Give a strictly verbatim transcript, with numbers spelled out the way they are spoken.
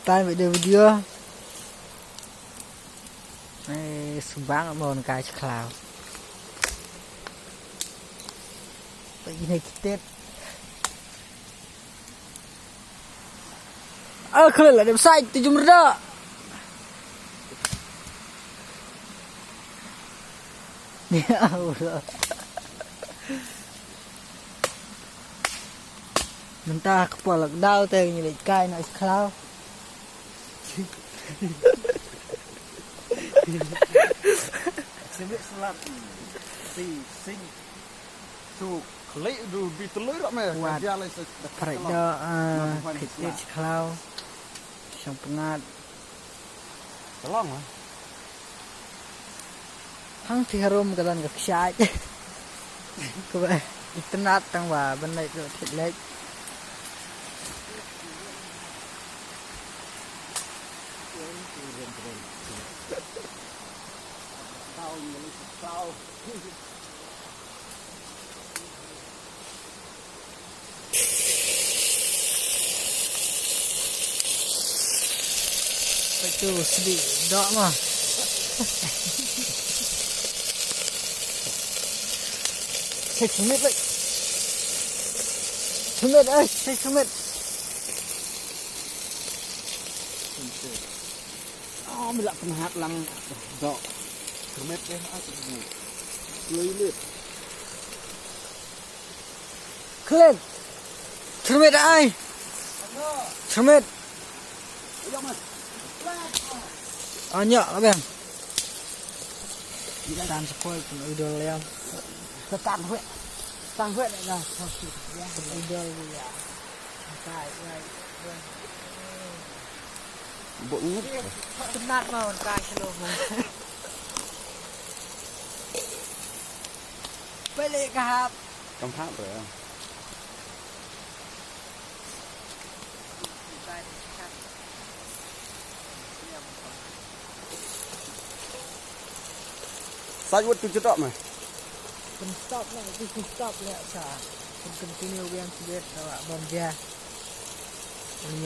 Time with the video. Eh, subang mo na kai sklaw. Pagi ni kitet. Ah, khlel la dep sai tu jumrda. Ya Allah. Mynta ka pol ka daw te ngi leit kai na sklaw. Sing slat. Sing sing. Tu khlei du bi telur me. Wat. Dia lai se. Prek do, ah, Bukan khit slat. Sklaw. Shong pyngat. Ka long ah. Hang ti harum ka don ka kshaid. Ka ba itynnat tang ba ban leit ruh thik leit. Peit tu sdi doh ma. Six minute lagi. Six minute, eh, six minute. Ah, mila pynhat lang doh. Six minute eh, ah, six minute. Six minute. Klet. Cermit ai. Cermit. Anya abang. Tan sekol pun idol ya. Tan hue. Tan hue na. Pun idol ya. Kai, kai. Bok ni. Tenat mau kai selo. Balik ke hap. Kam hap re. Sai wat tu cetok mah. Pun stop lah, itu pun stop lah sa. Pun continue yang sudah awak bom dia.